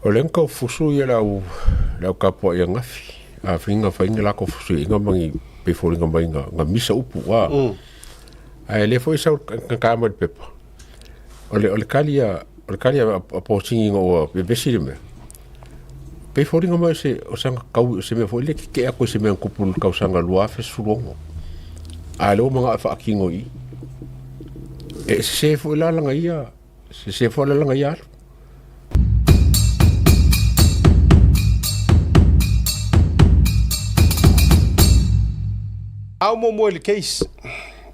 O lea na tau fusu ia le au le au tapuai ananafi afai na fai ni latou fesuiaiga ma ni pei foliga mai na na misa upu a ae lea foi sau na ta mai le pepa o le o le tali a o le tali a a posini ina ua vevesi le mea pei foliga mai o se o sana tau o se mea foi lea tetee atu i se mea na tupu i le tausaga 2016 a lea ua manao e faatino i i e sese foi la lana ia sese foi la lana ia alu. Ao muamua i le case.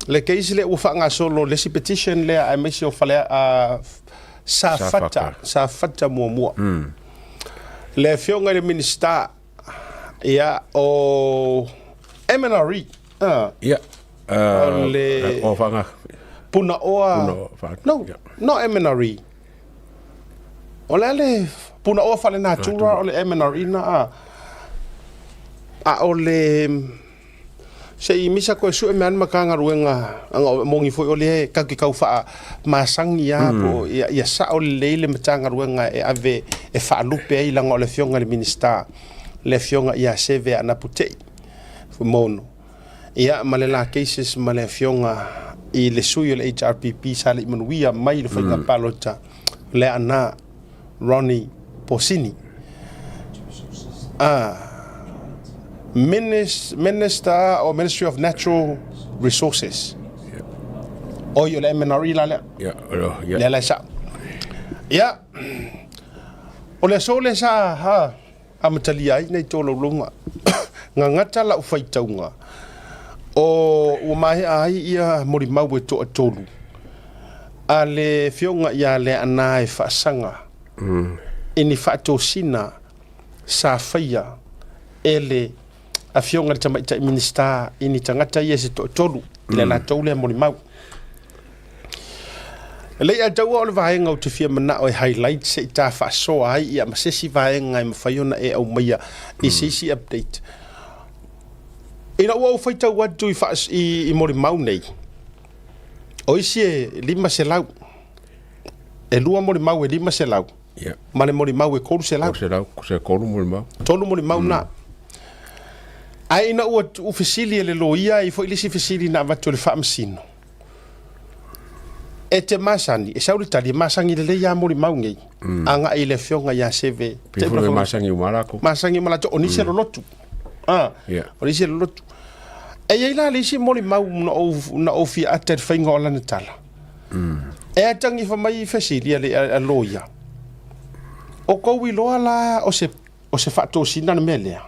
Le case lea ua faagasolo le isi petition lea aemaise o fale a Safata, Safata muamua. Le afioga i le Minisita ia o MNRE. Ia. O le o whanga Punaoa. No, no MNRE. O le a le punaoa faalenatura o le MNRE na a a o le se i misa koe sue mea ni Matagaluega anga o mongi foi o le kau ke kau wha masangi a po ia, ia sao lelei le Matagaluega e ave e faalupe ai langa o le afioga i le Minisita le afioga ia Seve Anapu Tei Mono ia ma le la cases ma le afioga i le sui o le HRPP sa le i manuia mai le faiga palota le ana Ronnie Posini. Minister or Ministry of Natural Resources. Oi o le MNRE la lea. Ia, Lea la e sao. Ia, o le aso lea sa ha, amatalia ai nei tolaulauga. Gagata lau faitauga o ua maea ai ia molimau e toatolu a le afioga ia Leaana e faasaga i ni faatosina sa faia e le afioga i le Tamaitai Minisita i ni tagata ia se toatolu i le latou lea molimau. E lei ataua o le vaega ou te fia manao e highlight se i ta faasoa ai ia ma se isi vaega e mafai ona e aumaia i se isi update. Ina ua ou faitau atu i, faas, i, i molimau nei, o isi e 500, e lua molimau e 500, ma le molimau e 300. 300, se tolu molimau. Tolu molimau na. Ae ina ua tuufesili e le loia ai foi le isi fesili na avatu e le faamasino, E te masani, e sau le tali, e masani lelei lava molimau nei, agai i le afioga ia Seve. Pei foi e masani uma latou. Masani uma latou, o nisi e lolotu. Ah, o nisi e lolotu. E i ai la le isi molimau na ou, na ou fia ata i le faiga o lana tala. E atagi fai mai fesili a le a loia. O kou iloa la o se o se faatosina le mea lea.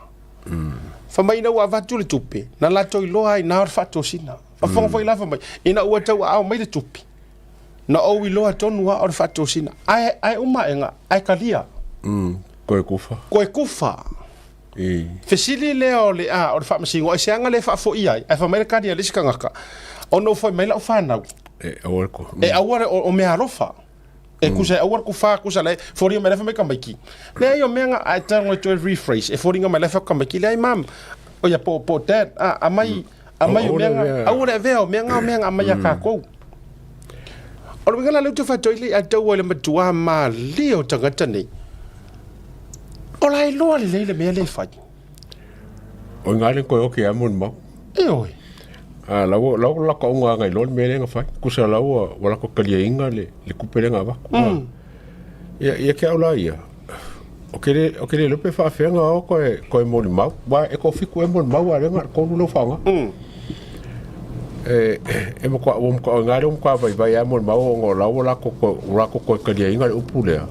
Fai mai ina ua avatu le tupe, na latou iloa ai na o le faatosina. Faafofoga foi la fai mai, ina ua tauaao mai le tupe, na ou iloa tonu lava o le faatosina. Ae, ae uma aega, ae talia. Koe kufa. Koe kufa. Fesili lea o le, a, o le faamasino, aiseaga le faafoia ai? Ae fai mai le tali a le isi tagata, ona ua fai mai lau fanau, E aua le ko. e aua le, o, o meaalofa. E kusa e aua le kufa kusa le foliga mai le mai kamaiki. Leai o mea nga ae tago e toe rephrase e foliga mai le fa kamaiki leai mam. O ia po po dad a amai amai o mea nga aua le avea o mea nga o mea nga amai a kākou. O le uiga la lea ou te fai atu ai le a tau ai le matua malie o tagata nei. O la e iloa lelei le mea lea e fai. O ngā le koe oki a mo mau. E oi. A lau lau la ko ngā ngai lon me lenga fai. Kusa lau wa la ko kalia inga le le kupe lenga va. Ia ia ke au la ia. O ke le o ke le lope fa fenga o ko e ko e mo mau. Wa e ko fiku e mo mau a lenga ko lu fa nga. E e mo ko o mo ko ngā le mo ko vai vai a mo mau o lau la ko ko la ko ko kalia inga le upu lea.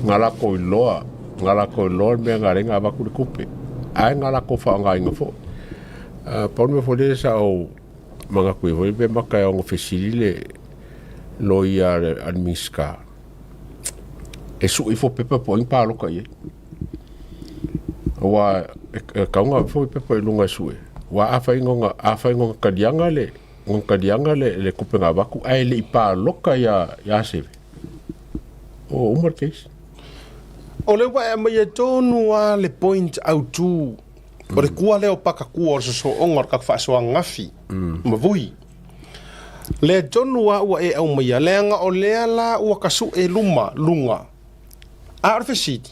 Ngā la ko iloa Nga lako loa le mea nga lenga avaku le kupe. Ae nga lako whaangainga fo. Pau le mea fo le sa o manga kui foi pe maka e ongo fesili le loia a le Minista e sui fo pepa po ing paloka i ai. Aua e kaunga fo pepa i lunga e sue. Ua a whai ngonga, a whai ngonga kalianga le, ngonga kalianga le, le kupe ngā waku, ae le i paloka ia, ia Seve. O uma le case. O lea ua e aumaia tonu lava le point autu o le kua lea o Pakakua o le sosooga o le tatou faasoa gafi ma vui. Lea tonu lava ua e aumaia, leaga o lea la ua tasue luma, luga. A o le fesili,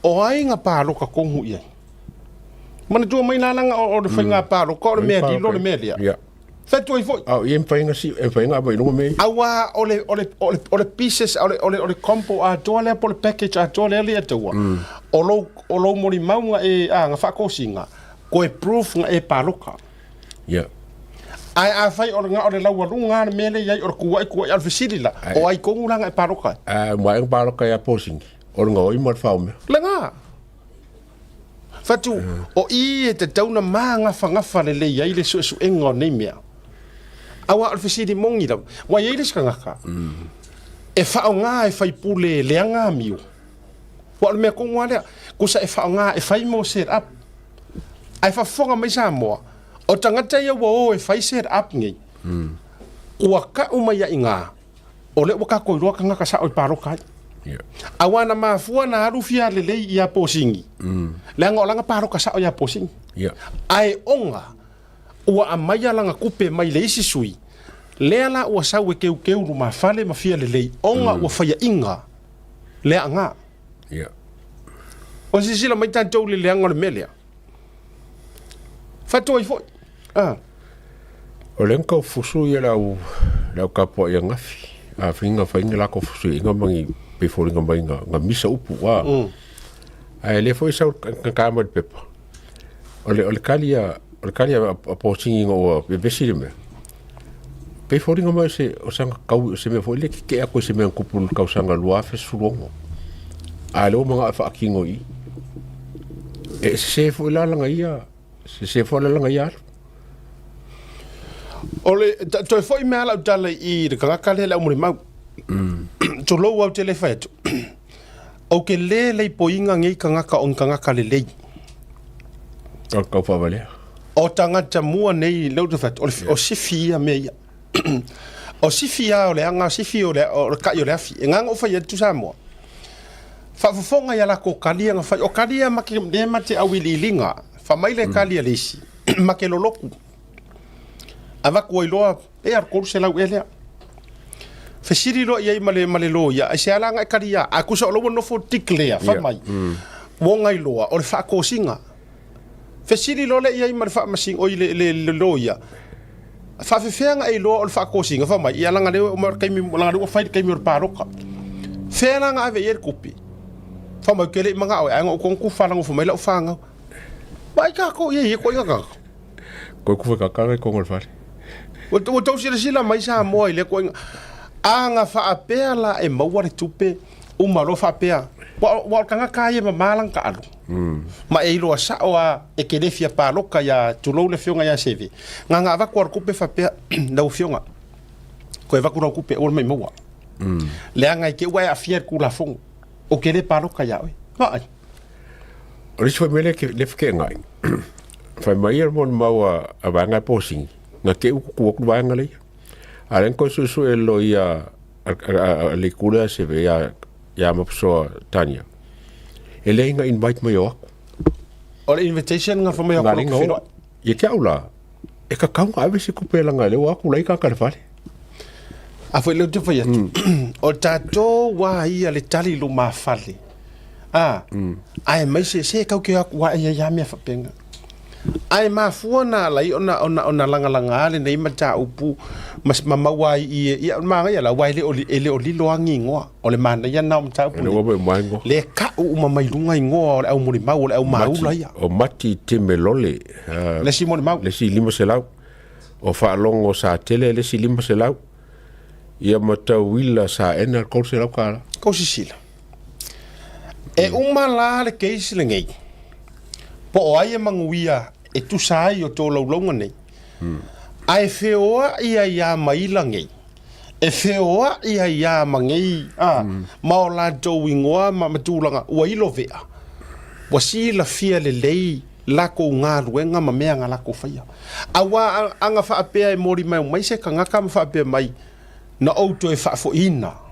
o ai ga paloka tonu i ai? Manatua mai lalaga o le faiga paloka o le mea lilo le mea lea. Ia. Fetu ai foi. A o ia e mafai ona si e mafai ona ave i luga mea ia. Auā o le pieces o le combo atoa lea po o le package atoa lea le ataua. O lou molimau ga e a ga faatosina koe proof ga e paloka. Ia. Ae afai o le ga o le laualuga le mea lea i ai o le kua'i kua'i, a o le fesili la, o ai tonu la ga e paloka ai? A maea ona paloka ia Posingi, o le gaoi ma le faomea. Lena. Fatu, o i e tatau na magafagafa lelei ai le suesuega o nei mea. Auā o le fesili moni lava, ua i ai le isi tagata e faaaoga e faipule leaga amio. Ua o le mea tonu lava lea, tusa e faaaoga e fai mo set up. Ae faafofoga mai Samoa, o tagata ia ua o e fai set up nei, ua tau mai ai i ina, o lea ua tatou iloa tagata sao i paloka ai. Auā na mafua na alu fia lelei ia Posini, leaga o lana paloka sao ia Posini. Ae ona ua aumaia lana tupe mai le isi sui, lea la ua sau e keukeu lumafale ma fia lelei, ona ua faiaina lea aga. O silasila mai tatou i le leaga o le mea lea. Faatu ai foi. Ah. O lea na tau fusu ia le au tapuai ananafi. Afai na fai ni latou fesuiaiga ma ni pei foliga mai na misa upu a. Ae lea foi sau na ta mai le pepa. O le kali a o le kali a Posini ina ua vevesi le mea. Pei foliga mai se o sana kau o se mea foi le keke'e atu i se mea na tupu i le tausaga 2016. A lea ua mana'o e faatino i i. E sese foi la lana ia, sese foi la lana ia alu. O le toe foi mea lau tala i le tagata lea le au molimau. Tulou au te le fai atu. Ou ke lē leipoiga nei tagata o ni tagata lelei. O le tau faavalea. O tagata mua nei lea ou te fai atu, o sifi ia mea ia. O sifi a o le aga, o sifi o le kai o le afi. E nganga o fai atu Samoa. Faafofoga ia latou kali na fai. O kali ia make, le mate auiliiliga. Fai mai le kali a le isi. Make loloku. Avatu ai loa, e ar 300 e lea. Fesili loa i ai ma le loia, ai se ala nga e kali ia. A kusa o lau nofo declare, fai mai. Ua ngai loa, o le faatosina. Fesili loa le i ai ma le faamasino, oi le loia. Faafefea e iloa o le faatosina, fai mai, ia langa leo o le taimi, langa leo ua fai le taimi o le paloka. Fea la nga ave i ai le tupe. Fai mai, ke le i mangao e, ai nga u ku whalango fai mai lau whangau. Mai kako ia ia koinga kako. Koe kufa kakara i kongo le fale. Ua tau silasila mai Samoa i le koinga. A nga faapea la e maua le tupe, uma loa faapea. Ua o le tagata ia e mamā lana taalu. Ma e iloa sao a e ke le fia paloka ia tulou le afioga ia Seve. Nga nga avatu o le tupe faapea lau afioga. Koe avatu lau tupe aua le maumau. Leaga i te ua e aafia i le Tulafono. O ke le paloka ia oe. Vaai. O le isi foi mea lea le feke'ega'i fai mai ia le molimau a vaega e Posini na te'i ua tutu atu le vaega lea a lea na toe suesue e le loia a le itu lea Seve ia Mapusoa Tania e leai na invite mai o atu. O le invitation nga fai mai o Na lenga o ia te au la e kakau na ave se tupe laga lea ua atu lai tagata i le fale. A foi lea ou te fai atu. O tatou a ia le tali lumafale. A, ae mai se kau ke aku a ia ia mea faapena. Ae mafua na alai ona lagalaga lenei mataupu ma maua ai i ia manaia la aua e le o lilo agi igoa. O le manaia lena o mataupu E le ua mai uma igoa. Le ka'u uma mai luga igoa o le au molimau o le au maula ia. O Mati Timelole Le isi molimau. Le isi 500. O Faalogo Satele le isi 500. Ia ma Tauila Saena le 300 tala. Kou sisila. E uma la le case lenei. Po o ai e manuia e tusa ai o tō laulauga nei. Ae feoai ai ia maila nei. E feoai ai ia ma nei a, ma o latou igoa ma tulaga ua ilo vea. Ua silafia lelei lakou galuega ma mea ga lakou faia. Auā aga faapea e moli mai mai se tagata ma faapea mai na ou toe faafoiina.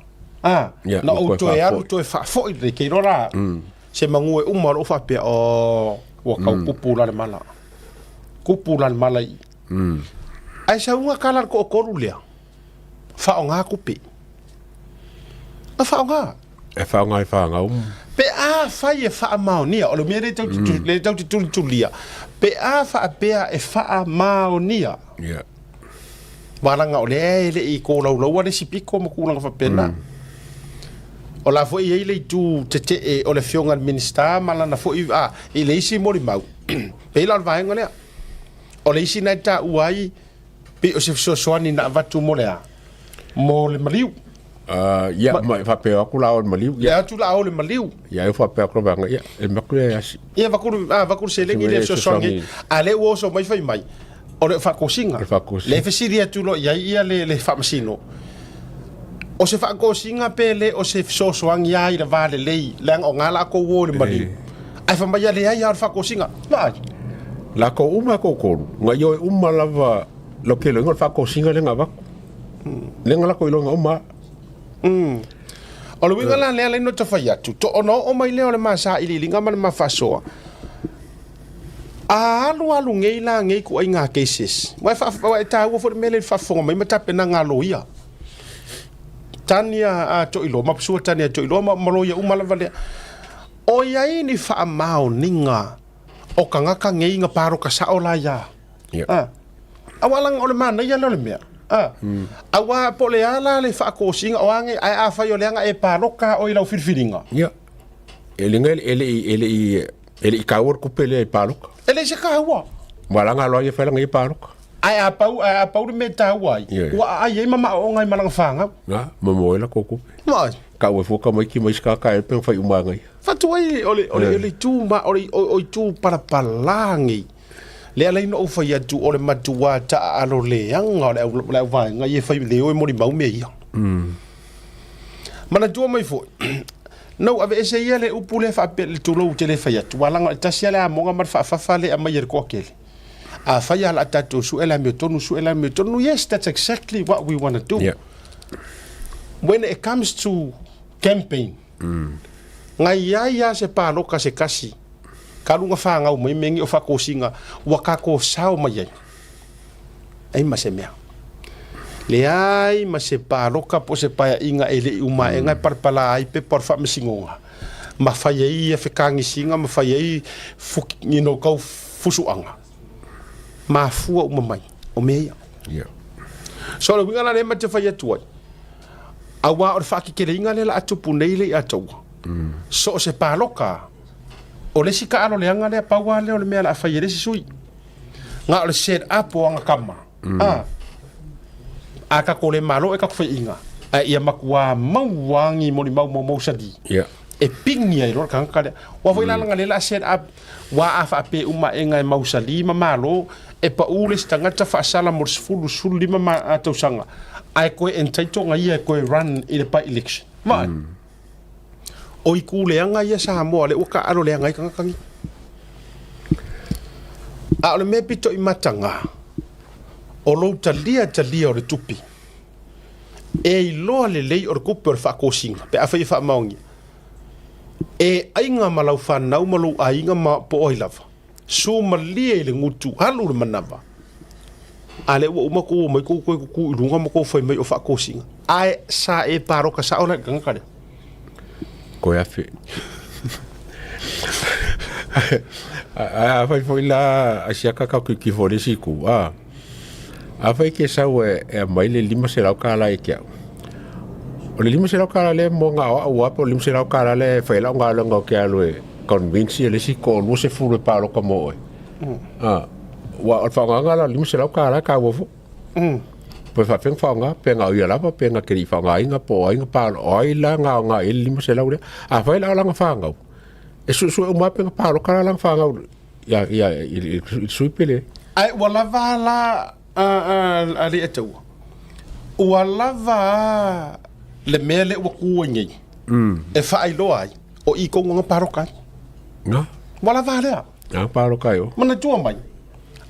A, Ia, na ua ou toe toe alu faafoi. toe faafoi le ke iloa la. Se magu e uma o loo faapea o ua tau kupu la le mala. Kupu la le mala i. Ae sauga kala le toatolu lea. Faaaoga tupe. Na faaaoga. E faaaoga i fanau. Pe afai e faamaonia, o le mea lea tou te, lea tou te tulitulia, pe a faapea e faamaonia. Ia. Walaga o lea e le i kolaulaua le isi piko ma tulaga faapena. O la foi e i ai le itu tetee o le afioga i le Minisita ma lana foi a, i le isi molimau, pei la o le vaega lea. O le isi na e taua ai pei o se fesoasoani na avatu mo le a? Mo le maliu. Ia, ma e faapea atu la o le maliu. Ia atu la o le maliu. Ia, e faapea atu la vaega, ia, e maku le asi. Ia, vaku, a, vaku le seleni le fesoasoani. A lea ua oso mai fai mai, o le faatosina. Le faatosina. Le fesili atu loa i ai ia le faamasino. O se faatosina pe le o se fesoasoani lava i le va lelei, leaga o na latou o i le maliu. Ae fai mai ia leai lava o le faatosina. Vaai. Latou uma e toatolu, na ioe uma lava lau keloiga o le faatosina lea na avatu. Lea na latou iloga uma. O le uiga la lea lea na fai atu, to ona oo mai lea o le ma sailiiliga ma le ma faasoa. A alu alu nei la nei ituaiga cases, ua e faa, ua e taua foi le mea lea i le faafofoga mai ma tapenaga a loia. Tani a Toiloa, ma sua tani a Toiloa ma loia uma lava lea. O i ai ni faamaoniga o tagata nei na paloka sao la ia. Ia. Ah. Aua laga o le manaia lea o le mea. Ah. Aua po o le a la le faatosina o a nei, ae afai o leaga e paloka oe i lau filifiliga. Ia. E le e le e le e le i taua le tupe lea i paloka. E leai se taua. Ua laga loa ia fai laga ia paloka. Ae a pau, ae a pau le mea e taua ai, Ia. ua aai ai ma maoaoga ai ma lana fanau. Na, momoe ai latou tupe. Vaai. Tau ai fua tamaiti ma isi tagata e pe fai uma ai. Fatu ai o le o le o le itu ma o le o itu palapala nei. Le ala ai na ou fai atu o le matua taaalo leaga o le au le au vaega ia e fai le o e molimau mea ia. Manatua mai foi, na ou aveese ia le upu lea faapea le tulou ou te le fai atu, aua leaga o le tasi lava le amoga ma le faafafa lea e aumai e le toatele. Afai lava o le a tatou sue le amiotonu, sue le amiotonu, yes, that's exactly what we want to do. Yeah. When it comes to campaign, na i ai lava se paloka se tasi, ka luga fanau mai mea nei o faatosina ua tatou sao mai ai. Ai ma se mea. Leai ma se paloka po o se paeaiga e le i umaega e palapala ai pepa o le faamasinoga ma fai ai ia fekagisiga ma fai ai fuki, you know, kau fusuaga. Mafua uma mai o mea ia. Yeah. So o le uiga la lea ma te fai atu ai, aua o le faakekeleiga lea la a tupu nei le i ataua. So o se paloka, o le isi taalo leaga lea, pau lava lea o le mea o le a fai e le isi sui. Na o le set up o ana tama. A, a tatou le malo e tatou faiaina, ae ia matua maua ni molimau maumausali. Yeah. E pigi ai loa le tagata lea. Aua foi la leaga lea o le a set up, ua a faapea uma aega e mausali ma malo, e pau le isi tagata faasala mo le 10, 15 ma, tausaga, ae toe entitle na ia e toe run i le by-election. Vaai. O itu leaga ia Samoa lea ua taaalo leaga ai tagata nei. A o le mea pito i mataga, o lou talia talia o le tupe, e iloa lelei o le tupe o le faatosina pe afai e faamaonia, e aiga ma lau fanau ma lou aiga ma po o ai lava, sumalie i le gutu, alu le manava, a lea ua uma tou omai tou toe tutu i luga ma tou fai mai o faatosina, ae sa e paloka sao la i le tagata lea. Koe afe. Ae afai foi la asiaka ka kiki fo le isi itu, a. Afai ke sau e aumai le 500 tala ia te au. O le 500 tala lea mo na o au a po o le 500 tala lea e fai ai lau galuega ou te alu e convince ia le isi toa 20 e paloka mo oe. A, ua o le faaaogaga la o le 500 tala e taua foi. Pe faapefea ona faaaoga, pe na o ia lava, pe na te le i faaaogaina, po o ai na palo, o ai la na aoga i ai le 500 lea. Afai la o lana fanau, e suesue uma lava pe na paloka la lana fanau ia, ia, i le sui pe leai. Ae ua lava la a Leiataua, ua lava a le mea lea ua tu ai nei e faailoa ai o i tonu na paloka ai. Na. Ua lava lea. Na paloka ai o. Manatua mai,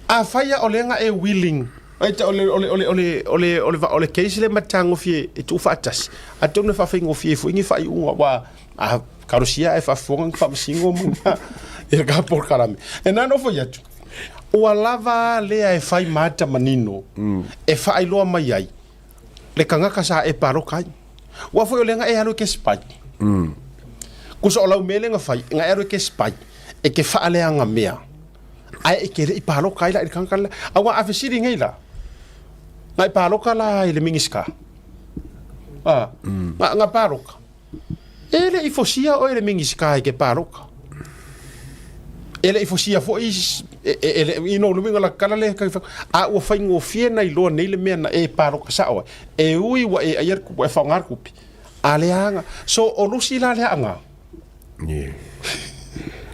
afai lava o lea na e willing, o le, o le, o le, o le, o le, o le, o le case lea matagofie e tuufaatasi, atonu e faafaigofie foi ni faaiuga, aua a kalosia ae faafofoga ni faamasino ma ia ka polokalame. E na ona fai atu, ua lava lea e fai mata manino e faailoa mai ai le tagata sa e paloka ai. Aua foi o lea na e alu e kesipai. Kusa o lau mea lea na fai, na e alu e ke spy, e ke faaleaga mea, ae e ke le i paloka ai la i le tagata lea. Aua a fesili nei la, na e paloka la i le Minisita? A, na, na paloka. E le i fosia oe e le Minisita e ke paloka. E le i fosia foi e, e, e le, i no le uiga la kala le kai a ua faigofie na iloa nei le mea na e paloka sao ai. E ui ua e aia ua e faaaoga le kupi. A le aga. So o lusi la le aga. Yeah.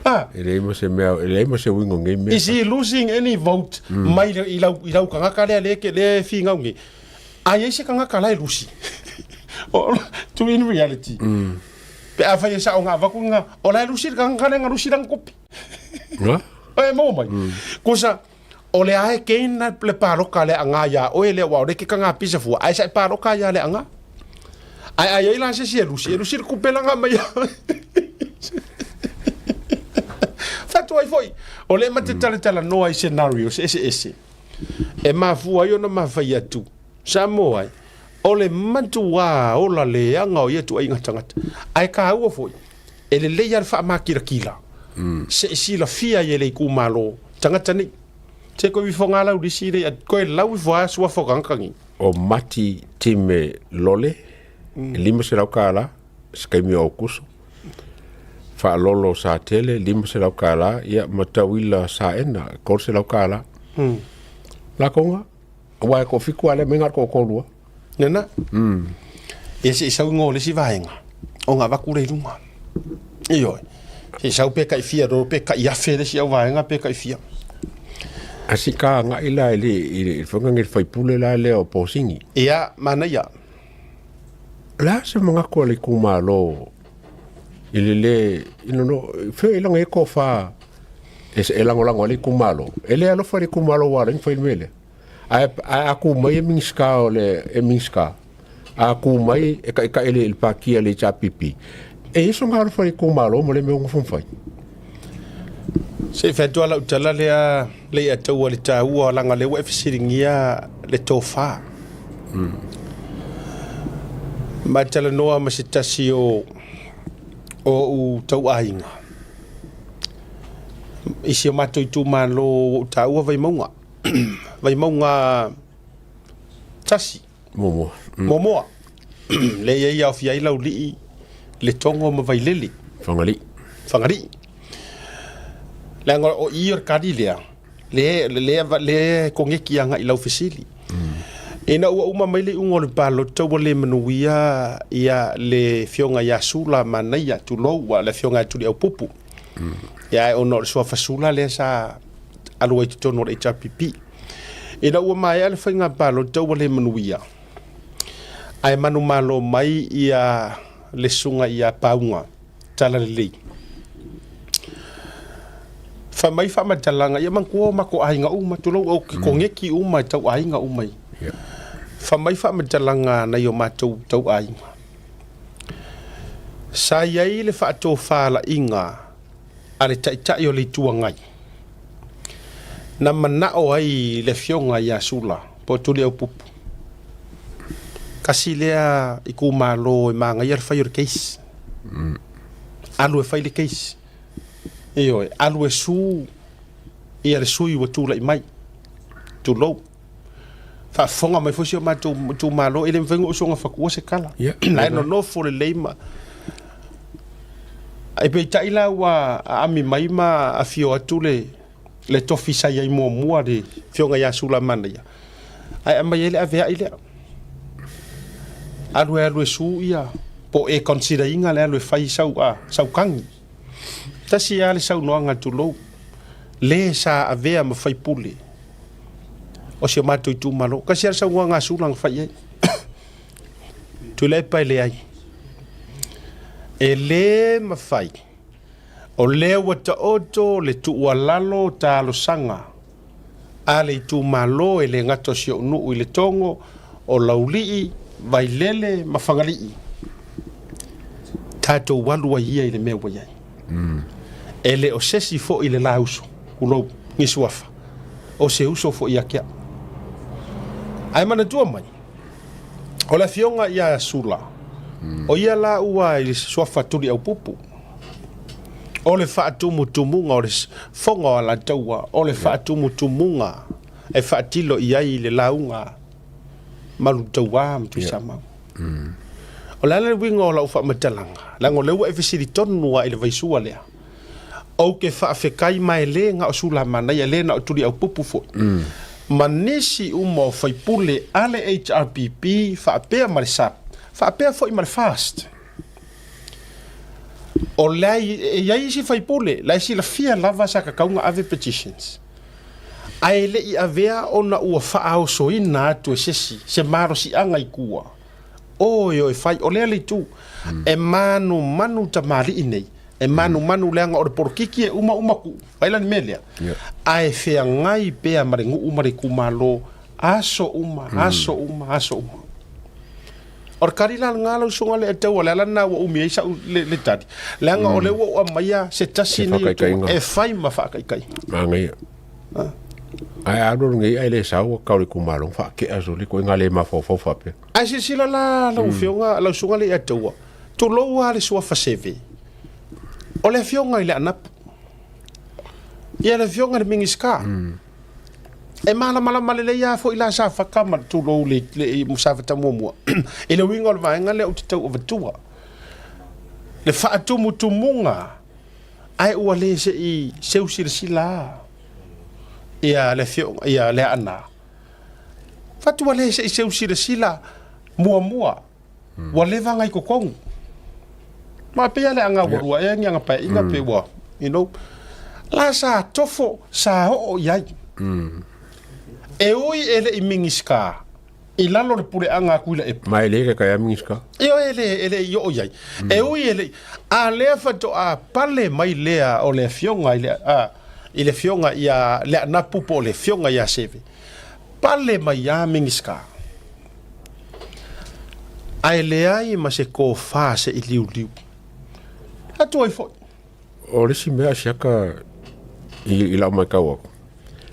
Ah. E leai ma se mea, e leai ma se uiga o nei mea. Is he losing any vote mai le, i lau, i lau tagata lea le, ke, le figau nei? A i ai se tagata la e lusi. To in reality. Pe a fai e sao nga avaku nga, o la e lusi le tagata lea nga lusi lana kopi. Nga? E maua mai. Kusa, o le ae keina le paloka le anga ia oe le wa o le ke kanga pisa fua. Ai sa e paloka ia le anga. Ai ai ai la se si e lusi, e lusi le kupelanga mai. Whatu ai foi. O le mate tala tala noa i scenarios ese ese. E mafua ai ona mafai atu. Samoa ai. O le matuā ola leaga o ia ituaiga tagata. Ae kāua foi, e lelei lava le faamakirakila, se i silafia ai e le itumalo tagata nei. Se koe ifo ngā lau lisi lei, koe lau ifo a suafa o tagata nei. O Mati Time Lole, e 500 kālā, se taimi o Aukuso. Faalolo Satele, 500 kālā, ia ma Tauila Saena, 300 kālā. Lakonga, Aua e toafitu a lea mai na o le toatolu a. Nena. Ia se i sau ingoa o le isi vaega o nga avatu lea i luga. Ioe. Se i sau pe kai fia roro pe kai afe le isi au vaega pe kai fia. A si ka agai la i le i le whanga ngi le faipule la lea o Posingi. Ia, manaia. O le a se manatu a le itumalo i le le i no fea i langa e tofa e, e lagolago ai le itumalo. E le alofa i le itumalo ua ala ai ona fai le mea lea. Ae, ae a tu mai e Minisita o le, e Minisita, a tu mai e taitai le, le pati a le HRPP, e i ai sona alofa i le itumalo ma le mea o nofo ma fai. Se i fai atu lava lau tala lea le ia taua i le taua leaga o lea ua e fesiligia le tofa. Ma talanoa ma se tasi o o ou tauaiga i si o matou itumalo ua ou taua Vaimauga. Vaimauga tasi. Muamua. Muamua. Lea e i ai aofia ai Laulii, Letogo ma Vailele. Fagalii. Fagalii. Leaga o i o le kali lea, lea, lea, lea e koneki agai i lau fesili. Ina ua uma mai le iuga o le palota ua le manuia ia le afioga ia Sula Manaia, tulou, le afioga ia Tuliaupupu. Ia ae ona o le suafa Sula lea sa alu ai i totonu o le HRPP. Ina ua maea le faiga palota ua le manuia, ae manumalo mai ia le susuga ia Pauga Talalelei. Fai mai faamatalaga, ia manatua o matou aiga uma, tulou, o ke koneki uma e tau aiga uma i. Fai mai faamatalaga nai o matou tau aiga. Sa i ai le faatofalaiga a le Taitai o le Itu Agai, na manao ai le Afioga ia Sula po o Tuliaupupu, tasi lea itumalo e manaia le fai o le case. Alu e fai le case. Ioe, alu e su ia le sui ua tulai mai. Tulou. Faafofoga mai foi si o matou itumalo, e le mafai ona ou soona fatua se tala. La e nonofo lelei ma Ae peitai la ua aami mai ma afio atu le le tofi sa i ai muamua le Afioga ia Sulamanaia, ae aumai ai le aveai lea. Alu e alu e su ia, po o e consider ina le alu e fai sau, a, sau kagi. Tasi lava le saunoaga tulou, le sa avea ma faipule o si o matou itumalo. Tasi lava le saunoaga a Sula na fai i ai. Tuilaepa e leai. E le mafai. O lea ua taoto le tuualalo talosaga a le itumalo e le gata o si ou nuu i Letogo, o Laulii, Vailele ma Fagalii. Tatou alu ai ia i le mea ua i ai. E le o sesi foi le la uso, tulou, ni suafa, o se uso foi ia te au. Ae manatua mai, O le afioga ia Sula, O ia la ua i le suafa Tuliaupupu. O le faatumutumuga o le foga o Alataua, o le faatumutumuga e faatilo i ai le lauga Malutaua ma Tuisamau. O le a le uiga o lau faamatalaga, leaga o lea ua e fesili tonu lava i le vaisua lea. Ou te faafetai ma e le na o Sulamanaia, e le na o Tuliaupupu foi, ma nisi uma o faipule a le HRPP faapea ma le SAP, faapea foi ma le FAST. O la e i ai isi faipule, la e silafia lava sa tatau ona ave petitions, ae le i avea ona ua faaosoina atu e se isi se malosiaga i tua. Oi oi fai, o lea le itu. E manumanu tamalii nei, e manumanu leaga o le polokiki e uma uma kuu, ai la le mea lea. Ae feagai pea ma le nuu ma le itumalo, aso uma, aso uma, aso uma. O le tali la lena lau susuga le tau o le ala lena ua umi ai sau le, le tali. Leaga o lea ua ou aumaia se tasi Se nei o tua faataitaiga. e fai ma faataitaiga. Manaia. Ae a alu alu nei ai le sau kau le itumalo faakea sole koe ngā le mafaufau faapea. Ae silasila la lau afioga, lau susuga le Ataua, tulou lava le suafa seve o le afioga i le Anapu, ia le afioga i le Minisita. E malamalama lelei lava foi la Safata ma tulou le, le Safata muamua i le uiga o le vaega lea ou te tau avatua. Le faatumutumuga ae ua le se i seu silasila ia le afioga ia le Aana. Fatu ua le se i seu silasila muamua ua leva ona i totonu. Ma pei lava le aga ua lua ea ni ana paeaiga pe ua, you know. La sa tofo, sa oo i ai. E ui e le i Minisita i lalo o le puleaga a Tuilaepa. Ma e le kai a Minisita. Ioe, e le, e le i oo i ai. E ui e le i, a lea faatoa pale mai lea o le afioga i le, a, i le afioga ia Leanapu po o le afioga ia Seve. Pale mai a Minisita. Ae leai ma se tofa se i liuliu. Atu ai foi. O le isi mea siaka i, i lau matau aku.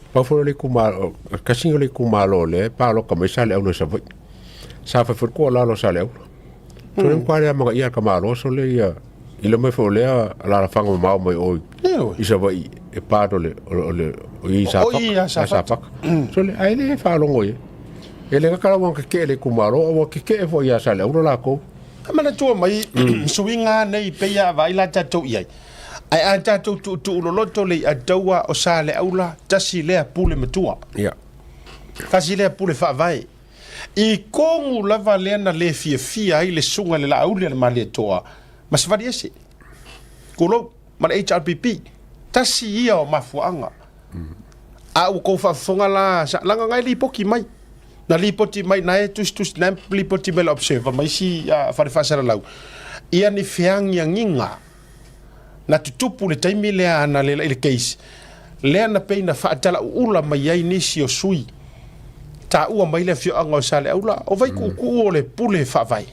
Pau foi o le itumalo, kasi o le itumalo lea e paloka mai Saleaula i Savaii. Sa fai foi le tuualalo a Saleaula. So le matua lea amanaia ka malo so le ia i le mai foi o lea alaalafaga mamao mai o i Savaii e part o le o le o i Safaka. O i a Safaka. So le ai le faalogo ia. E le gata la ua keke'e le itumalo, a ua keke'e foi ia Saleaula lakou. E manatua mai suiga nei pei a vaai la tatou i ai. Ae a tatou tuutuu loloto le i'a taua o Saleaula, tasi lea pule matua. Ia. Tasi lea pule faavae. I kogu lava lea na le fiafia ai le susuga i le Laauli a le Malietoa ma Savaliese. Tulou, ma le HRPP. Tasi ia o mafuaaga. A ua tou faafofoga la, sa, laga na e lipoti mai. Na lipoti mai, na e tusitusi, na e lipoti mai le Observer ma isi fale faasalalau, ia ni feagiagiga na tutupu le taimi lea na lela i le case, lea na pei na faatalauula mai ai nisi o sui taua mai le afioaga o Saleaula, o Vaikuukuu o le pule faavae.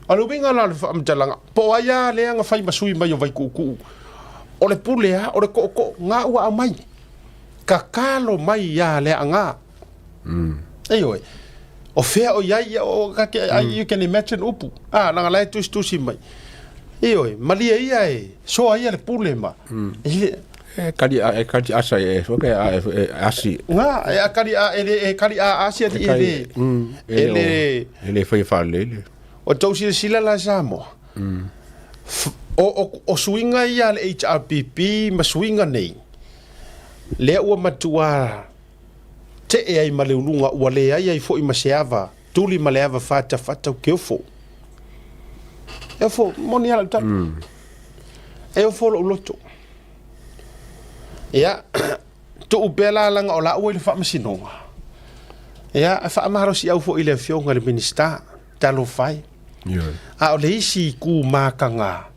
O le uiga la o le faamatalaga, po o ai lava lea na fai ma sui mai o Vaikuukuu, o le pule lava, o le tootoo, na ua aumai, tatalo mai ia Leaana. Ioe. O fea o i ai, ia, o, ka ke, you can imagine upu. Ah, langa la e tusitusi mai. Ioe, malie ia e soa ia le pule ma. E, E kali a e kali asa e so ke a e asi. Nga, e a kali a e le e kali a asi ali e le. E le e le fai fa le le. O tau silasila la Samoa. O o o suiga ia le HRPP ma suiga nei. Lea ua matua tee ai ma le uluga ua leai ai foi ma se ava tuli ma le ava fatafata ke ofo. E ofo moni ala tala. E ofo lou loto. Ia, tuu pea la laga o laua i le faamasinoga. Ia, e faamalosiau foi i le afioga i le Minisita, talofa e. A o le isi itu mataga,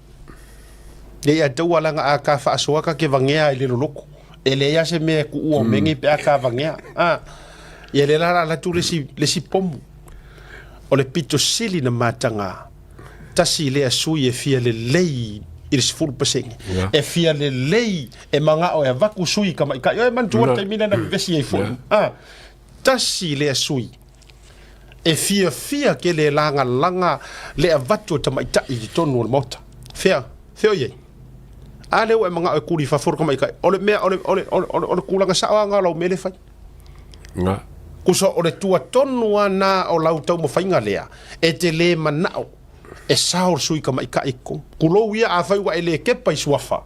le ia taua laga a ta faasoa ta te vagea i le loloto. E leai lava se mea e tuua o mea nei pe a ta vagea. A, ia lea la o le a alu atu le isi, le isi pomu. O le pito sili na mataga, tasi lea sui e fia lelei i le 10%. E fia lelei e magao e avatu sui i tamaitai. Oi, manatua le taimi lea na vevesi ai foi. A, tasi lea sui. E fiafia tele e lagalaga le avatu o tamaitai i totonu o le Maota. Fea? Fea o i ai? A lea ua e manao e kuli i fafo le tamaitai. O le mea, o le, o le, o le, o le tulaga sao lava lena o lau mea lea e fai. Nga. Tusa o le tuatonu lava lena o lau taumafaiga lea, e te le manao e sao le sui tamaitai i totonu. Tulou ia, afai ua e le kepa i suafa,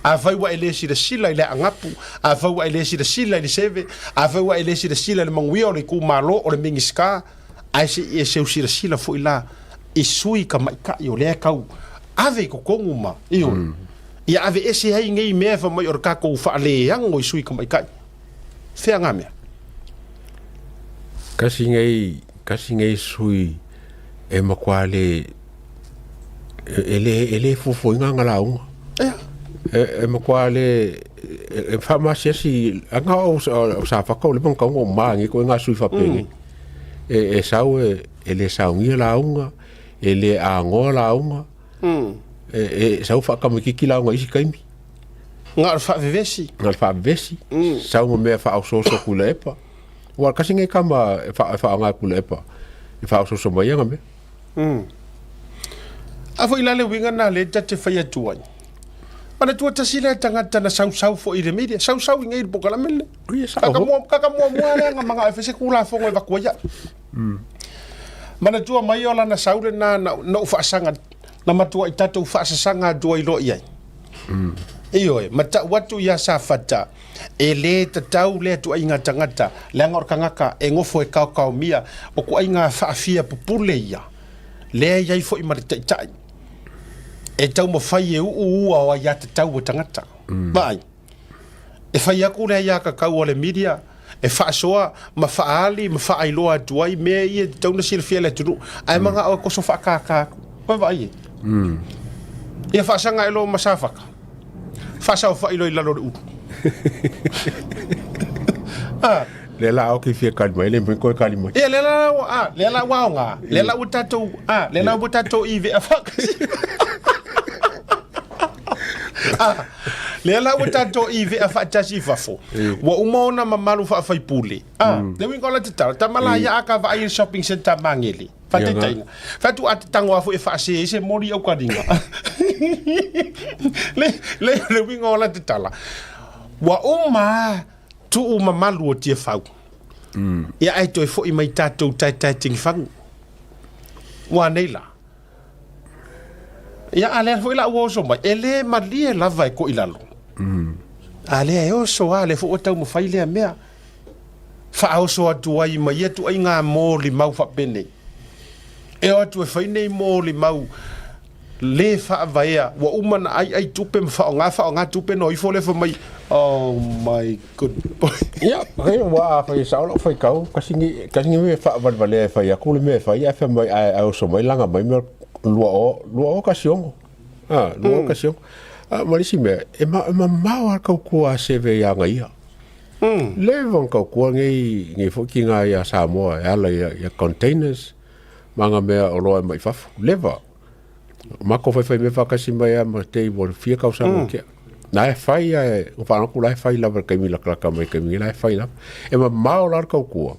afai ua e le silasila i le aagapu, afai ua e le silasila i le seve, afai ua e le silasila i le manuia o le itumalo, o le Minisita, ae se i e seu silasila foi la i sui tamaitai o lea e tau ave i totonu ma, ioe, ia aveese ai nei mea e fai mai o le tatou faaleago i sui tamaitai. Fea ngā mea? Kasi nei, kasi nei sui e matua le e le e le fuafuaina ana lauga. Ea. E, e matua le e, e faamasiasi ana o, o Safata o le manautaga o ma nei koe ngā sui faapenge. E, e sau e, e le saunia lauga, e le agoa lauga. E, e sau faakamititi lauga i isi taimi. Nga o le faavevesi. Nga le faavevesi. Sau ma mea faaosooso Tuilaepa. Ua kasi nei kama e fa e faaaoga e Tuilaepa e faaosooso mai ai ana mea. A foi la le uiga na lea ta te fai atu ai. Manatua tasi lea tagata na sausau foi i le media, sausau i nei i le polokalame lenei. Ia, sao Kaka foi. mua, kaka muamua lea na manao e fai se Tulafono e avatu ai au. Manatua mai o lana sau lena na, na ou faasaga, na matuai tatou faasasaga atu ai loa i ai. Ioe, ma tau atu iā Safata, e lē tatau lea tuaiga tagata, leaga o le tagata e nofo e kaokaomia, o tuaiga faafia pupule ia, lea e i ai foi ma le taitai, e taumafai e uu ua o aiatatau a tagata. Vaai, e fai atu le aiatatau a le media, e faasoa ma faaali ma faailoa atu ai mea ia e tatau ona silafia e le atunuu, ae manao e toso faakākā atu. Ua vaai e? Ia faasaga e loa ma Safata, faasaofai loa i lalo o le ulu. Ah. Lea la oki fia kali mai, le mai koe kali mai. Ia, lea la, ah, lea la ua aoga, lea la ua tatou, ah, lea la ua tatou i vea faakasi. Ah, lea la ua tatou i vea faatasi i fafo. Ua uma ona mamalu faafaipule. Ah, le uiga o la tatalo, tama la ia a ka vaai i le shopping centre a Magele. Faataitaiga. Fai atu a te tango a foi e faasē ai se moli i au kaliga. Le, le, le uiga o la tatala. Ua uma a tuu mamalu o Tiafau. Ia ae toe foi mai tatou taetae tingifagu. Ua nei la. Ia a lea foi la ua oso mai, e le malie lava e koʻilalo. A lea e oso a, lea foi ua taumafai lea mea. Faaoso atu ai ma ia tuaiga molimau faapenei. E o atu e fai nei molimau lē faavaea, ua uma ona aiai tupe ma faaaoga faaaoga tupe ona o ifo lea fai mai, oh my good boy. Ia, ua a fai e sao lau faitau, kasi ni, kasi ni mea faavalevalea e fai atu le mea e fai, ae fai mai, ae, ae oso mai laga mai mea 2016. Ah, 2016. Ah, ma le isi mea, e, ma, e mamao lava le tautua a Seve ia ia. Leva ona tautua nei, nei foi tina ia Samoa e ala ia, ia containers, ma ana mea oloa e mai fafo. Leva. Matou faifai mea faatasi mai lava ma te ua fia tausaga ua tea. La e fai lava, ua faalogo atu la e fai lava i le taimi latalata mai le taimi nei, la e fai lava. E mamao la le tautua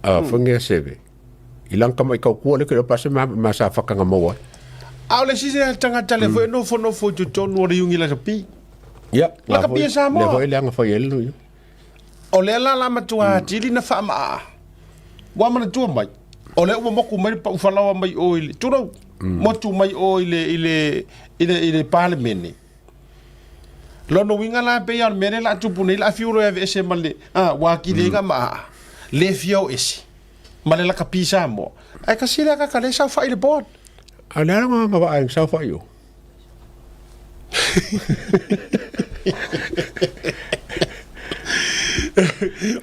a Whangia Seve i lana tamai tautua lea ke iloa pe a se mea sa whakanga maua ai. A o le isi tagata lea foi e nofonofo i totonu o le Iungi Lakapi. Ia, Lakapi e Samoa. Lea foi leaga fai ai le nuu. O lea la la matua atili na faamaa. Ua manatua mai, o lea ua moku mai le pau falaoa mai o i le, tulou, motu mai o i le, i le, i le, i le Palemene. Lona uiga la pei lava o le mea lea o le a tupu nei, o le a fiu loa e aveese ma le, a, ua atili ai na maa, le fia o ese ma le lakapi Samoa. Ae kasi lea kaka lea e saofai i le board. A le ala nga vaai saofai o.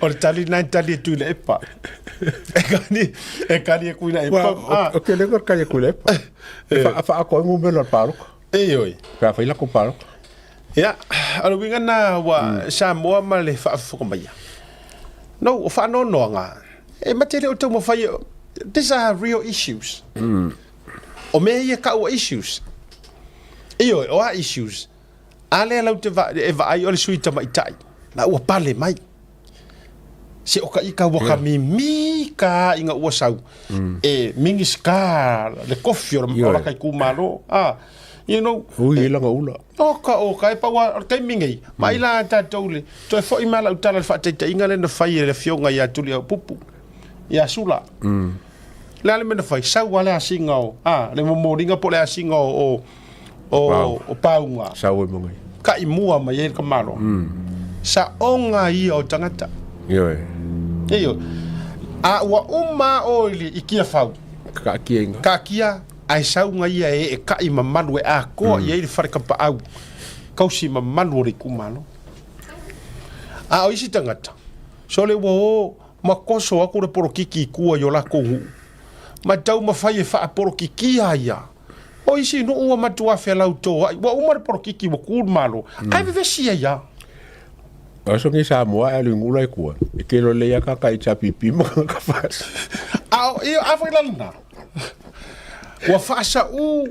O le tali lena e tali atu i le epa. E kali, e kali aku i le epa. Ua, o ke lego kali aku i le epa. E wha, wha ako ai ngumelo al paloka. E oi. Pe a whai lako paloka. Ia, o le uiga na ua Samoa ma le faafofoga maia. No, o faanoanoaga, e mate le o taumafai, these are real issues. O mea ia kaua issues. Ioe, o a issues? A lea lau te va, e vaai o le sui tamaitai, la ua pale mai. Se o ka ika ua ka mimi ka inga ua sau. E minisita le kofi o le o la kai kumalo. Ah, you know. Ui e langa ula. O ka o ka e paua o le taimi nei. Mai la tatou le toe foi mai lau tala le faataitaiga lea na fai e le afioga ia Tuliaupupu ia Sula. Le a le mea na fai, sau lava le asiga o, a, le momoliga po o le asiga o, o, o, o pauga. Sau e magai. Kai mua mai ai le tamaloa. Saoga ia o tagata. Ioe. Ioe. A ua uma oe i le, i Tiafau. Kaakia inga. Kaakia, ae sauga ia e e kai mamalu e atoa i ai le fale tapaau, tausi mamalu o le itumalo. A o isi tagata, sole ua o ma koso atu le polokiki i tua i o latou nuu, ma taumafai e faapolokikia ia. O isi nuu ua matua felautoai, ua uma le polokiki ua tu le Malo, ae vevesi ai lava. O aso nei Samoa e alu i nuu la i tua, e tele o lea ia kaka i HRPP ma ka fasi. A o, ia, a foi la lena. Ua faasaū,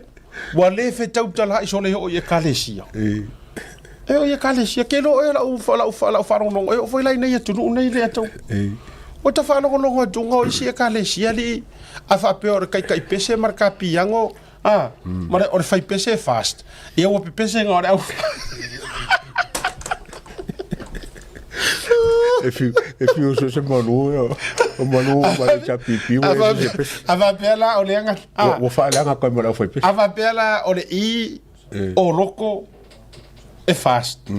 ua le fetautalaai sole oo i Ekalesia. E oo i Ekalesia, ke loa oe lau, lau, lau faalogologo, e oo foi la i nei atunuu nei le atau. Ua ta faalogologo atu nga o isi Ekalesia alii, a faapea o le taitai pese ma le kapiago, a, ma le, o le fai pese e fast. Ia ua pepese nga o le au. E fiu, e fiu so se malu o, o malu ma le HRPP ua e se pese. A faapea la o le aga, a. Ua, ua faaleaga koe ma le au fai pese. A faapea la o le i o loko e fast.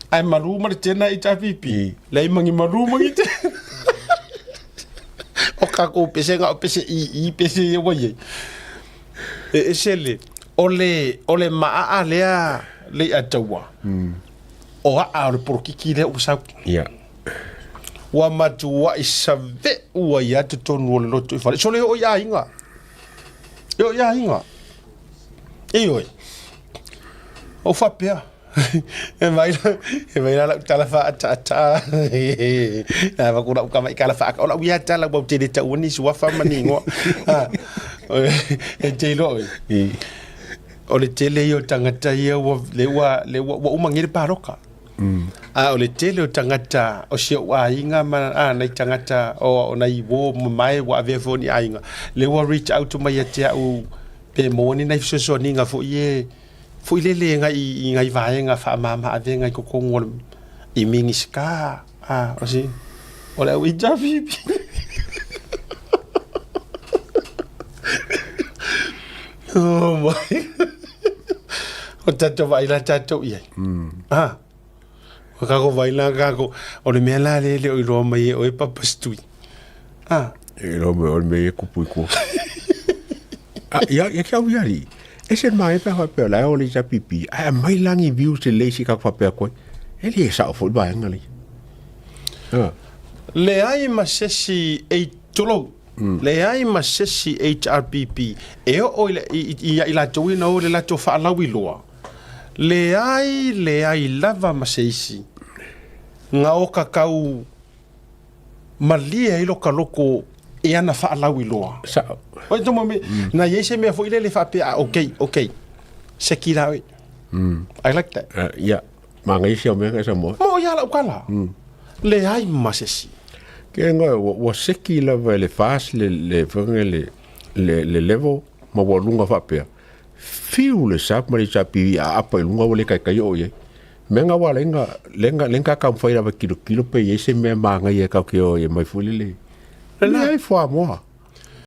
Ae malu ma le tena HRPP. Leai magi malu magi te. O kākou pese nga o pese i i pese ia ua iai. E ese le, o le, o le maaa lea le i'a taua. O aa o le polokiki lea ua sau. Ia. Ua matua'i save'u ai lava totonu o le loto i fale. Sole e oo i aiga. E oo i aiga. Ioe. Ou faapea, e mai la, e mai la lau tala faatataa. Na avatu lau tama i tala faata. O lau ia tala ua ou te le taua ni suafa ma ni igoa. E te iloa oe. O le tele ia o tagata ia ua, le ua, le ua, ua uma nei le paloka. A o le tele o tagata o si ou aiga ma a, nai tagata o, o nai uo mamae ua avea foi ni aiga, le ua reach out mai ia te au pe maua ni nai fesoasoaniga foi e foi lele ngai i ngai vaega faamama avega i totonu o le i Minisita a o si o le au HRPP. Oh my. O tatou vaai la tatou i ai. Ah. O kako vai la kako. O le mea la le le o iloa mai e oe papa stui. Ah. E iloa mai o le mea e kupu i kua. Ah, ia, ia kia au iari. E se mai pe whapea la o le HRPP. Ai mai langi views te leisi ka whapea koe. E le sao foi vaenga le. Ah. Leai ma sesi e tulou. Leai ma sesi HRPP e oo i, i, i, i latou ina o le latou faalauiloa. Leai, leai lava ma se isi. Nga o ka kau malie ai lo ka loko e ana faalauiloa. Sao. Oi tomo me, na iai se mea foi lele faapea, ah, okay, okay. Seki la oe. I like that. Ia, mangai sia o mea ngai Samoa. Mo ia lau kala. Leai ma se isi. Ke nga ua, ua seki lava e le fast le le whanga le le le level ma ua lunga faapea. Fiu le sap ma le HRPV a apa i lunga ua le kaikai o i ai. Mea nga ua lenga lenga lenga ka mwhai lava kilo kilo pe i ai se mea mangai e kau ke o i mai fuli le. Le ai fua moa.